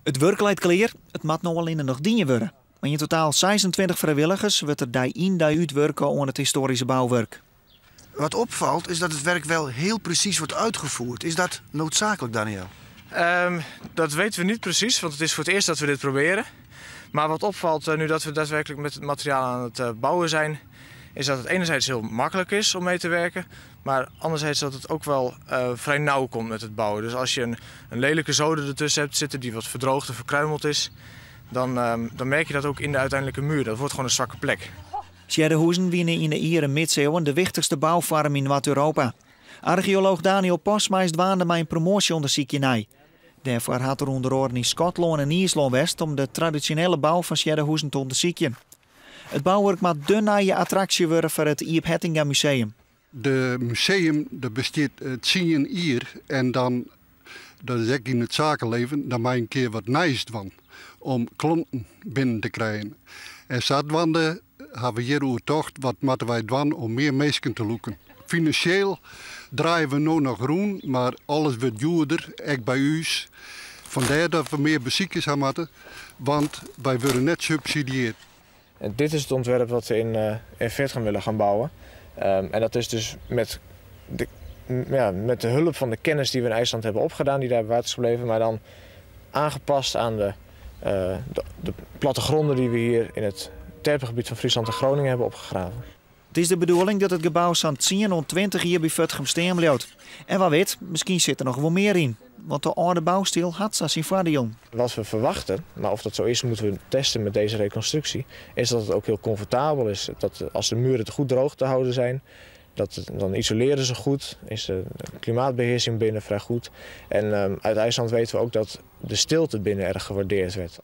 It wurk leit klear, it moat no allinne noch dien wurde. Mei yn totaal 26 frijwilligers wurdt der dei yn dei út wurke oan it histoaryske bouwurk. Wat opvalt, is dat het werk wel heel precies wordt uitgevoerd. Is dat noodzakelijk, Daniel? Dat weten we niet precies, want het is voor het eerst dat we dit proberen. Maar wat opvalt nu dat we daadwerkelijk met het materiaal aan het bouwen zijn, is dat het enerzijds heel makkelijk is om mee te werken, maar anderzijds dat het ook wel vrij nauw komt met het bouwen. Dus als je een lelijke zode ertussen hebt zitten die wat verdroogd en verkruimeld is, dan merk je dat ook in de uiteindelijke muur. Dat wordt gewoon een zwakke plek. Sjeddehuzen wiene yn de iere midsiuwen de wichtichste boufoarm yn Noard-Europa. Archeolooch Daniel Postma is dwaande mei in promoasjeûndersyk hjirnei. Dêrfoar hat er ûnder oaren yn Skotlân en Iislân west om de tradisjonele bou fan sjeddehuzen te ûndersykjen. It bouwurk moat de nije attraksje wurde foar it Ype Hettinga Museum. De museum dat bestiet 10 jier en dan, dat is ek yn it sakelibben, dan mei in kear wat nijs dwaan om klanten binnen te krijen. En sadwaande hawwe we hjir oer tocht, wat moatte wy dwaan om mear minsken te lûken. Finansjeel draaie we no noch rûn, mar alles wurdt djoerder, ek by ús. Fandêr dat we mear besikers ha moatte, want wy wurde net subsidiearre. En dit is het ontwerp wat we in Firdgum willen gaan bouwen. En dat is dus ja, met de hulp van de kennis die we in IJsland hebben opgedaan, die daar bewaard is gebleven, maar dan aangepast aan de plattegronden die we hier in het terpengebied van Friesland en Groningen hebben opgegraven. It is de bedoeling dat it gebou sa'n 10 oant 20 jier by Firdgum stean bliuwt. En wa wit, miskien sit der noch wol mear yn. Want de âlde boustyl hat sa syn foardielen. Wat we verwachten, maar of dat zo is, moeten we testen met deze reconstructie, is dat het ook heel comfortabel is. Dat als de muren te goed droog te houden zijn, dan isoleren ze goed, is de klimaatbeheersing binnen vrij goed. En uit IJsland weten we ook dat de stilte binnen erg gewaardeerd werd.